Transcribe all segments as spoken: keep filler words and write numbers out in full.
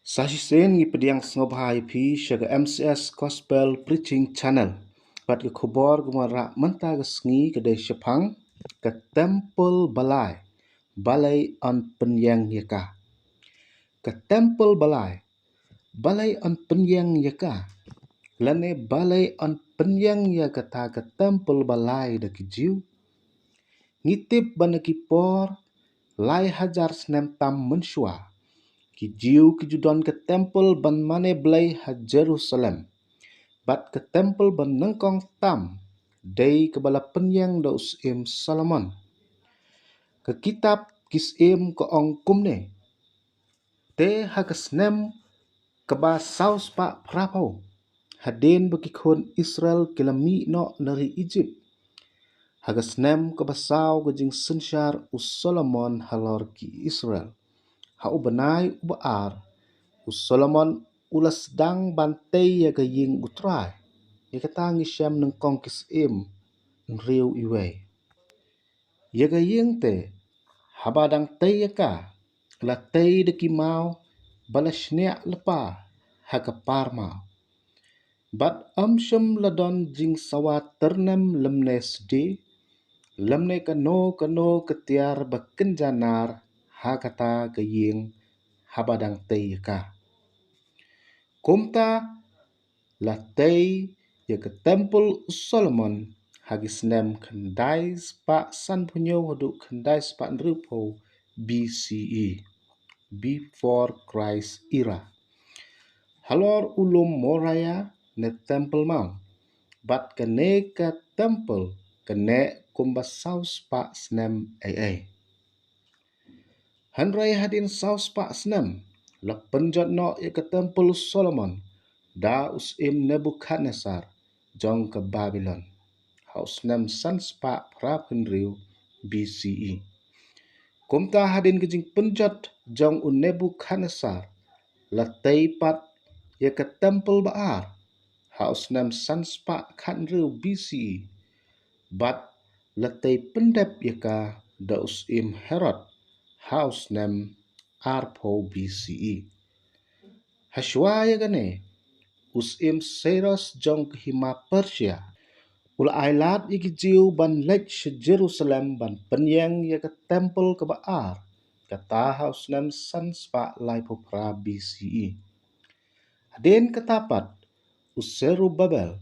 Sa shisien ngi pdiang sngewbha ïa phi sha ka M C S Gospel Preaching Channel. Bad ka khubor ka ban rah mynta ka sngi ka dei shaphang ka temple balai, balei yn pynïeng ïa ka. Ka temple balai, balei yn pynïeng ïa ka, lane balei yn pynïeng ïa kata ka temple balai da ki Jiw. Ngi tip ba na ki por lai hajar snem tam mynshuwa, ki Jiw ki ju don ka temple ban mane Blei ha Jerusalem. Bad ka temple ba nyngkong tam dei kaba la pynïeng da u Syiem Solomon. Ka kitab Ki Syiem ka ong kumne: Te ha ka snem kaba saw spah phra phew, hadien ba ki khun Israel ki la mih noh na ri Ijipt, ha ka snem kaba saw ka jingsynshar u Solomon halor ki Israel, ha u bnai uba ar, u Solomon u la sdang ban tei ïa ka ïing u Trai, ïa kata ngi shem nyngkong Ki Syiem hynriew iwei. Ïa ka ïing te, haba dang tei ïa ka, la tei da ki maw ba la shniah lypa ha ka par maw. Bad ym shym la don jingsawa tyrnem lymne sdie, lymne kano kano ka tiar ba kynja nar ha kata ka ïing haba dang tei ïa ka. Kumta la tei ïa ka temple u Solomon ha ki snem khyndai spah sanphew hynñiew haduh khyndai spah hynriew phew B C E, before Christ era, halor u lum Moriah ne Temple Mount. Bad kane ka temple kane kumba saw spah snem ei ei. Hynrei hadien saw spah snem la pynjot noh ïa ka temple u Solomon da u Syiem Nebukhadnessar jong ka Babilon ha u snem san spah phra phew hynriew B C E. Kumta hadien ka jingpynjot jong u Nebukhadnessar, la tei pat ïa ka temple ba ar ha u snem san spah khat hynriew B C E. Bad la tei pyndep ïa ka da u Syiem Herod ha u snem ar phew B C E. Hashwa ïa kane, u Syiem Cyrus jong ka hima Persia u la ai lad ïa ki Jiw ban leit sha Jerusalem ban pynïeng ïa ka temple kaba ar, kata ha u snem san spah lai phew phra B C E. Hadien kata pat, u Zerubbabel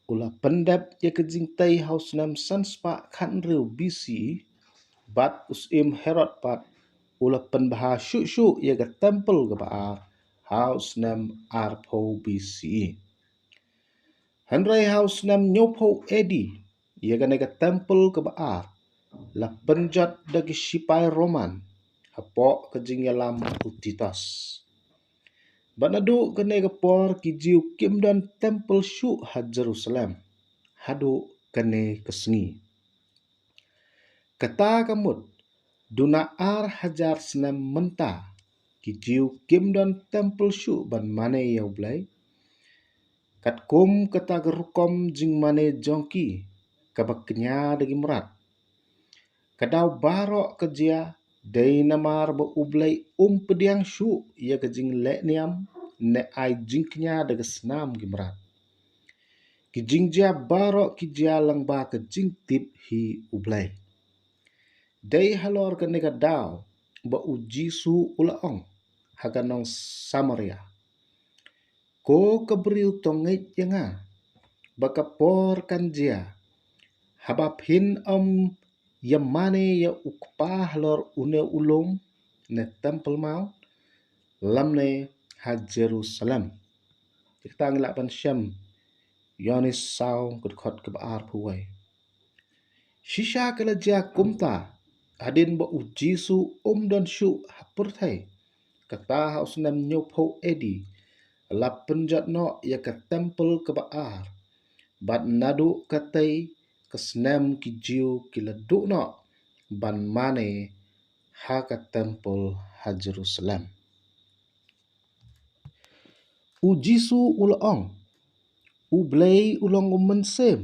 u la pyndep ïa ka jingtei ha u snem san spah khat hynriew B C E. Bad u Syiem Herod pat u la pynbha shuh shuh ïa ka temple kaba ar ha u snem ar phew B C E. Hynrei ha u snem hynñiew phew A D, ïa kane ka temple kaba ar la pynjot da ki shipai Roman hapoh ka jingïalam u Titus. Bad naduh kane ka por ki Jiw kim don temple shuh ha Jerusalem haduh kane ka sngi. Kata ka mut, duna ar hajar snem mynta, ki Jiw kim don temple shuh ban mane ïa U Blei. Katkum kata ka rukom jingmane jong ki kaba kñia da ki mrad, ka daw baroh ka jia dei namar ba U Blei um pdiang shuh ïa ka jingleh niam ne ai jingkñia da ka snam ki mrad. Ki jingjia baroh ki jia lyngba ka jingtip hi U Blei. Dei halor kane ka daw ba U Jisu u la ong ha ka nong Samaria: Ko ka briew, to ngeit ïa nga ba ka por kan jia haba phin ym ïa mane ïa U Kpa halor une u lum ne Temple Mount, lymne ha Jerusalem. Te kata ngi lah ban shem Ïoannis saw, ka dkhot kaba arphew wei. Shisha ka la jia kumta hadien ba U Jisu um don shuh ha pyrthei. Kata ha u snem hynñiew phew A D la pynjot noh ïa ka temple kaba ar. Bad naduh katei ka snem ki Jiw ki la duh noh ban mane ha ka temple ha Jerusalem. U Jisu u la ong, U Blei u long u Mynsiem,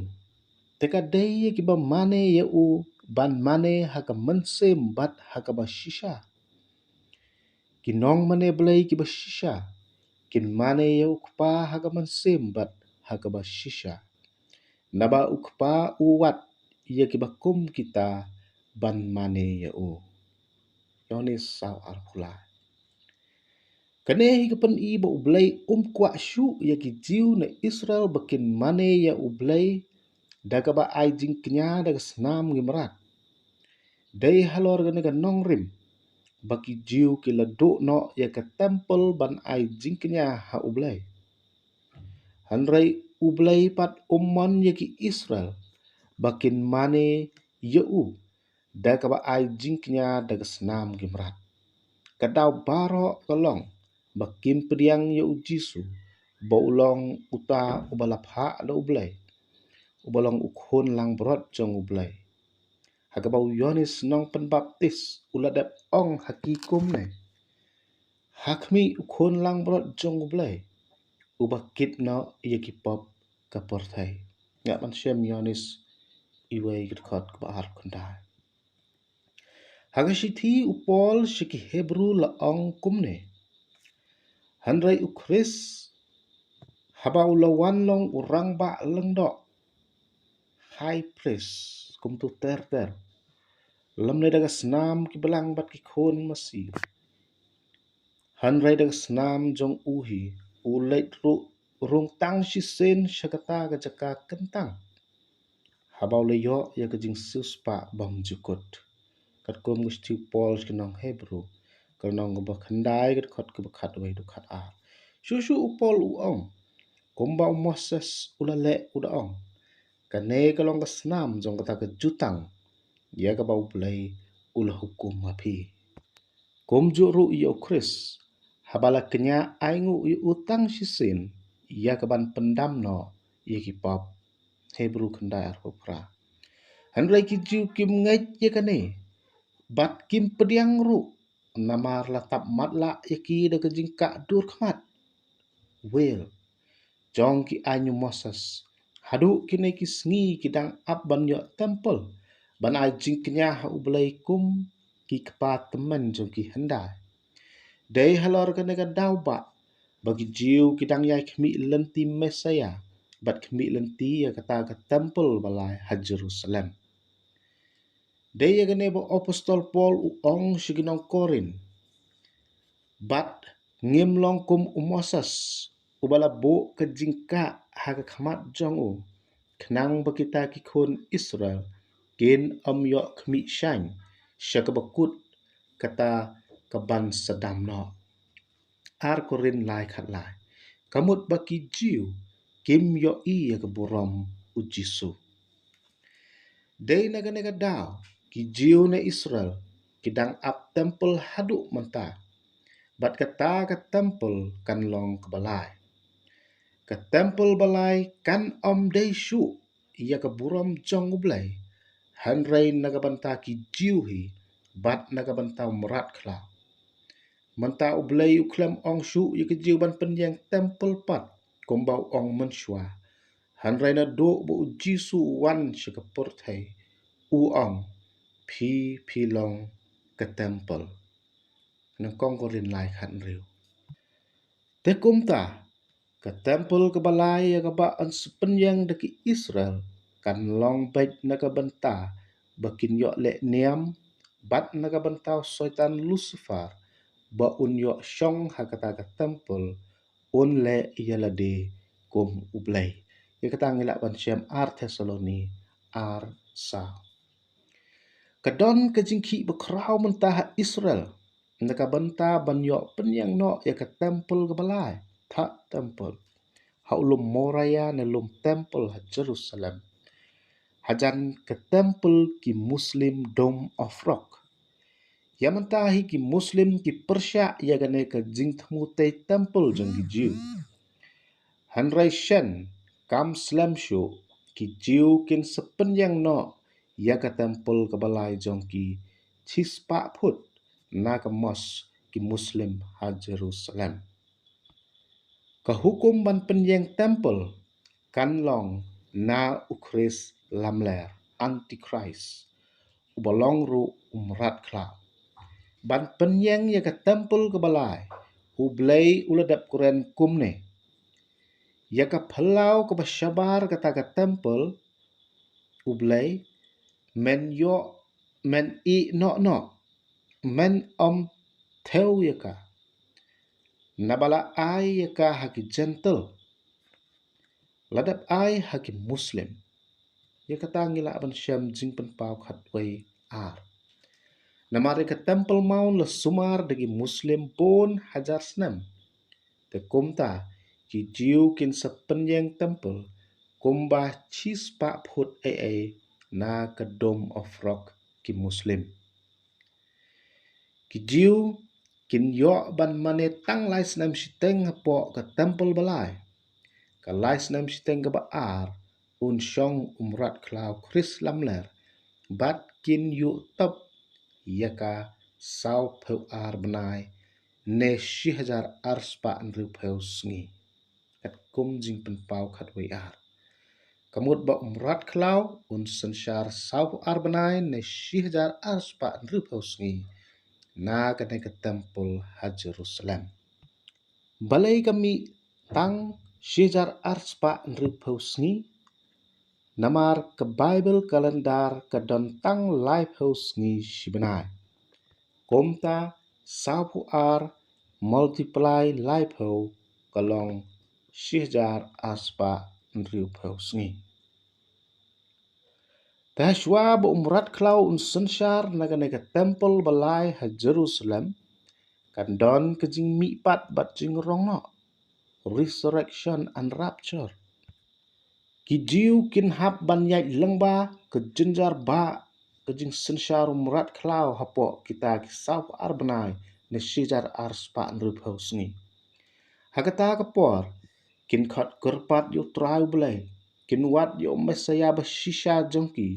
te ka dei ïa kiba mane ïa u ban mane ha ka mynsiem bad ha kaba shisha. Ki nongmane Blei kiba shisha kin mane ïa u Kpa ha ka mynsiem bad ha kaba shisha. Naba u Kpa u wad ïa kiba kum kita ban mane ïa u. Ïoannis saw arphew lai. Kane hi ka pyni ba U Blei um kwah shuh ïa ki Jiw ne Israel ba kin mane ïa U Blei da kaba ai jingkñia da ka snam ki mrad. Dei halor kane ka nongrim ba ki Jiw ki la duh noh ïa ka templ ban ai jingkñia ha U Blei. Hynrei U Blei pat um mon ïa ki Israel ba kin mane ïa u da kaba ai jingkñia da ka snam ki mrad. Ka daw baroh ka long ba kim pdiang ïa U Jisu ba u long uta uba la phah da U Blei, uba long u khun langbrot jong U Blei. Ha kaba u Ïoannis Nongpynbaptis u la dep ong ha ki kumne: Ha khmih u khun langbrot jong U Blei, uba kit noh ïa ki pop ka pyrthei. Ngi lah ban shem Ïoannis wei ka dkhot kaba arphew khyndai. Ha ka shithi u Paul sha ki Hebru la ong kumne: Hynrei U Khrist, haba u la wan long u rangbah lyngdoh, high priest, kumto ter ter, lymne da ka snam ki blang bad ki khun masi, hynrei da ka snam jong u hi u leit ruh rung tang shisien sha kata ka jaka kyntang, haba u la ïoh ïa ka jingsiewspah bymjukut. Katkum ka shithi u Paul sha ki nong Hebru, ka lynnong kaba khyndai, ka dkhot kaba khatwei haduh khatar. Shuh shuh u Paul u ong, kumba u Moses u la leh, u da ong: Kane ka long ka snam jong kata ka jutang ïa kaba U Blei u la hukum ha phi. Kumjuh ruh ïa U Khrist, haba la kñia ainguh ïa u tang shisien ïa kaban pyndam noh ïa ki pop. Hebru khyndai arphew phra. Hynrei ki Jiw kim ngeit ïa kane bad kim pdiang ruh, namar la tap matlah ïa ki da ka jingkah dur khmat, will, jong ki aiñ u Moses, haduh kine ki sngi ki dang ap ban ïoh templ ban ai jingkñia ha U Blei kum ki kpa tymmen jong ki hyndai. Dei halor kane ka daw ba ba ki Jiw ki dang ïai khmih lynti Messaïah bad khmih lynti ïa kata ka templ ba lai ha Jerusalem. Dei ïa kane ba u apostol Paul u ong sha ki nong Korinth: Bad ngim long kum u Moses, uba la buh ka jingkah ha ka khmat jong u, khnang ba kita ki khun Israel kin ym ïoh khmih shaiñ sha kaba kut kata kaban sa dam noh. Ar Korinth lai khatlai. Ka mut ba ki Jiw kim ïohi ïa ka burom U Jisu. Dei na kane ka daw ki Jiw ne Israel ki dang ap templ haduh mynta. Bad kata ka templ kan long kaba lai. Ka templ ba lai kan ym dei shuh ïa ka burom jong U Blei, hynrei na ka bynta ki Jiw hi bad na ka bynta u mrad khlaw. Mynta U Blei u khlem ong shuh ïa ki Jiw ban pynïeng templ pat kumba u ong mynshuwa. Hynrei naduh ba U Jisu u wan sha ka pyrthei, u ong: Phi, phi long ka templ. Nyngkong Korinth lai khathynriew. Te kumta, ka templ kaba lai ïa kaba yn sa pynïeng da ki Israel kan long beit na ka bynta ba kin ïoh leh niam, bad na ka bynta u Soitan Lucifer ba un ïoh shong ha kata ka templ, un leh ïa lade kum U Blei. Ïa kata ngi lah ban shem Ar Thessaloni ar saw. Ka don ka jingkhih bakhraw mynta ha Israel na ka bynta ban ïoh pynïeng noh ïa ka templ kaba lai, third temple, ha u lum Moriah ne lum templ ha Jerusalem, hajan ka templ ki Muslim Dome of Rock. Ïa mynta hi ki Muslim ki pyrshah ïa kane ka jingthmu tei templ jong ki Jiw. Hynrei shen, kam slem shuh, ki Jiw kin sa pynïeng noh ïa ka templ kaba lai jong ki shispah phut na ka mosque ki Muslim ha Jerusalem. Ka hukum ban pynïeng templ kan long na u Khrist lamler, Antichrist, uba long ruh u mrad khlaw. Ban pynïeng ïa ka templ kaba lai, U Blei u la dep kren kumne: Ïa ka phyllaw kaba shabar kata ka templ, U Blei, men ïoh, men ïeh noh noh, men ym thew ïa ka, naba la ai ïa ka ha ki Jentil, la dep ai ha ki Muslim. Ïa kata ngi lah ban shem Jingpynpaw khatwei ar. Namar ïa ka Temple Mount la sumar da ki Muslim bun hajar snem. Te kumta, ki Jiw kin sa pynïeng temple kumba shispah phut ei ei na ka Dome of Rock ki Muslim. Ki Jiw kin ïoh ban mane tang lai snem shiteng hapoh ka temple ba lai. Ka lai snem shiteng kaba ar, un shong u mrad khlaw Khrist lamler, bad kin ïuh top ïa ka sawphew ar bnai, ne shi hajar arspah hynriewphew sngi. Katkum Jingpynpaw khatwei ar. Ka mut ba u mrad khlaw un synshar sawphew ar bnai ne shi hajar arspah hynriewphew sngi na kane ka temple ha Jerusalem. Balei ka mih tang shi hajar arspah hynriewphew sngi? Namar ka Bible calendar ka don tang laiphew sngi shi bnai. Kumta, sawphew ar multiply laiphew ka long shi hajar arspah hynriewphew sngi. Te shuwa ba u mrad khlaw un synshar na kane ka temple ba lai ha Jerusalem, kan don ka jingmihpat bad jingrong noh, resurrection and rapture. Ki Jiw kin hap ban ïaid lyngba ka jynjar ba ka jingsynshar u mrad khlaw hapoh kita ki sawphew ar bnai ne shi hajar arspah hynriewphew sngi. Ha kata ka por, kin khot kyrpad ïa u Trai U Blei, kin wad ïa u Messaïah ba shisha jong ki,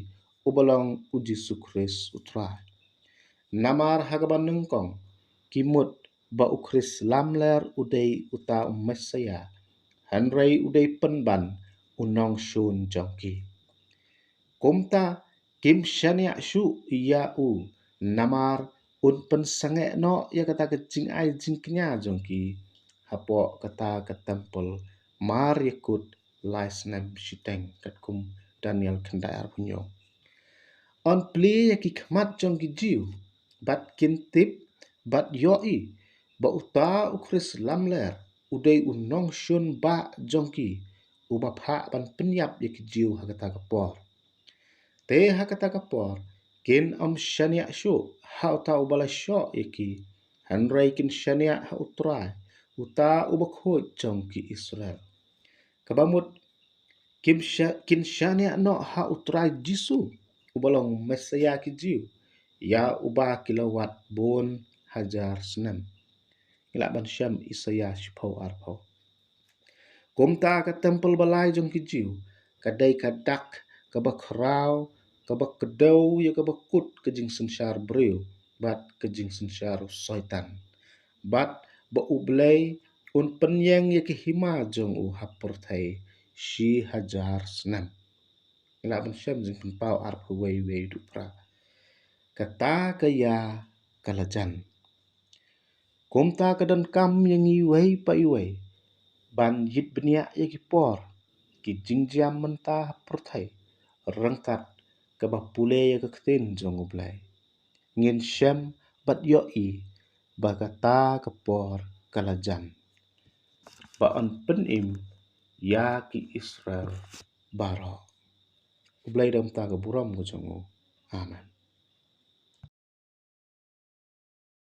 uba long u Jisu Khrist u Trai. Namar ha kaba nyngkong, ki mut ba u Khrist lamler u dei uta u Messaïah, hynrei u dei pynban u nongshun jong ki. Kumta, kim shaniah shuh ïa u, namar un pynsangeh noh ïa kata ka jingai jingkñia jong ki hapoh kata ka temple, mar ïa kut lai snem shiteng, katkum Daniel khyndai arphew hynñiew. Un plie ïa ki khmat jong ki Jiw, bad kin tip, bad ïohi, ba uta u Khrist lamler u dei u nongshun bah jong ki, uba phah ban pynïap ïa ki Jiw ha kata ka por. Te ha kata ka por, kin ym shaniah shuh ha uta uba la shoh ïa ki, hynrei kin shaniah ha u Trai, uta uba khuid jong ki Israel. Kaba mut, kim sha-, kin shaniah noh ha u Trai Jisu, uba long Messaïah ki Jiw, ïa uba ki la wad bun hajar snem. Ngi lah ban shem Isaïah shiphew arphew. Kumta ka temple ba lai jong ki Jiw, ka dei ka dak kaba khraw, kaba kdew ïa kaba kut ka jingsynshar briew, bad ka jingsynshar u Soitan. Bad ba U Blei un pynïeng ïa ka hima jong u ha pyrthei shi hajar snem. Ngi lah ban shem Jingpynpaw arphew wei, wei haduh phra. Kata ka ïa ka la jan. Kumta ka donkam ïa ngi iwei pa iwei ban ïit bniah ïa ki por, ki jingjia mynta ha pyrthei, ryngkat kaba pule ïa ka ktien jong U Blei. Ngin shem bad ïohi ba kata ka por ka la jan, ba yn pynim ïa ki Israel baroh. U Blei da mynta ka burom ka jong u. Amen.